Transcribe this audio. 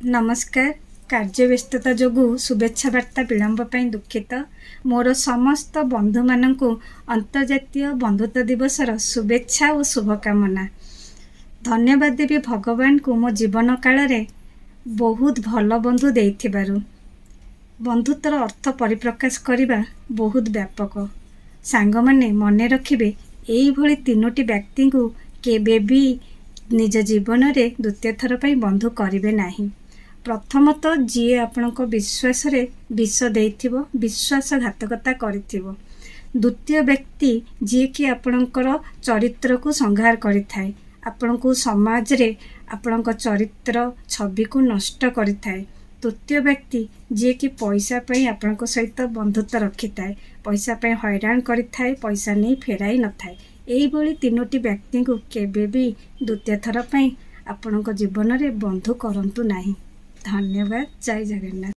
ନମସ୍କାର। କାର୍ଯ୍ୟ ବ୍ୟସ୍ତତା ଯୋଗୁଁ ଶୁଭେଚ୍ଛା ବାର୍ତ୍ତା ବିଳମ୍ବ ପାଇଁ ଦୁଃଖିତ। ମୋର ସମସ୍ତ ବନ୍ଧୁମାନଙ୍କୁ ଅନ୍ତର୍ଜାତୀୟ ବନ୍ଧୁତ୍ୱ ଦିବସର ଶୁଭେଚ୍ଛା ଓ ଶୁଭକାମନା। ଧନ୍ୟବାଦ ଦେବି ଭଗବାନଙ୍କୁ, ମୋ ଜୀବନ କାଳରେ ବହୁତ ଭଲ ବନ୍ଧୁ ଦେଇଥିବାରୁ। ବନ୍ଧୁତ୍ୱର ଅର୍ଥ ପରିପ୍ରକାଶ କରିବା ବହୁତ ବ୍ୟାପକ। ସାଙ୍ଗମାନେ, ମନେ ରଖିବେ, ଏଇଭଳି ତିନୋଟି ବ୍ୟକ୍ତିଙ୍କୁ କେବେ ବି ନିଜ ଜୀବନରେ ଦ୍ୱିତୀୟ ଥର ପାଇଁ ବନ୍ଧୁ କରିବେ ନାହିଁ। ପ୍ରଥମତଃ, ଯିଏ ଆପଣଙ୍କ ବିଶ୍ୱାସରେ ବିଷ ଦେଇଥିବ, ବିଶ୍ୱାସଘାତକତା କରିଥିବ। ଦ୍ୱିତୀୟ ବ୍ୟକ୍ତି, ଯିଏକି ଆପଣଙ୍କର ଚରିତ୍ରକୁ ସଂହାର କରିଥାଏ, ଆପଣଙ୍କୁ ସମାଜରେ ଆପଣଙ୍କ ଚରିତ୍ର ଛବିକୁ ନଷ୍ଟ କରିଥାଏ। ତୃତୀୟ ବ୍ୟକ୍ତି, ଯିଏକି ପଇସା ପାଇଁ ଆପଣଙ୍କ ସହିତ ବନ୍ଧୁତ୍ୱ ରଖିଥାଏ, ପଇସା ପାଇଁ ହଇରାଣ କରିଥାଏ, ପଇସା ନେଇ ଫେରାଇ ନଥାଏ। ଏଇଭଳି ତିନୋଟି ବ୍ୟକ୍ତିଙ୍କୁ କେବେ ବି ଦ୍ୱିତୀୟ ଥର ପାଇଁ ଆପଣଙ୍କ ଜୀବନରେ ବନ୍ଧୁ କରନ୍ତୁ ନାହିଁ। ଧନ୍ୟବାଦ। ଜୟ ଜଗନ୍ନାଥ।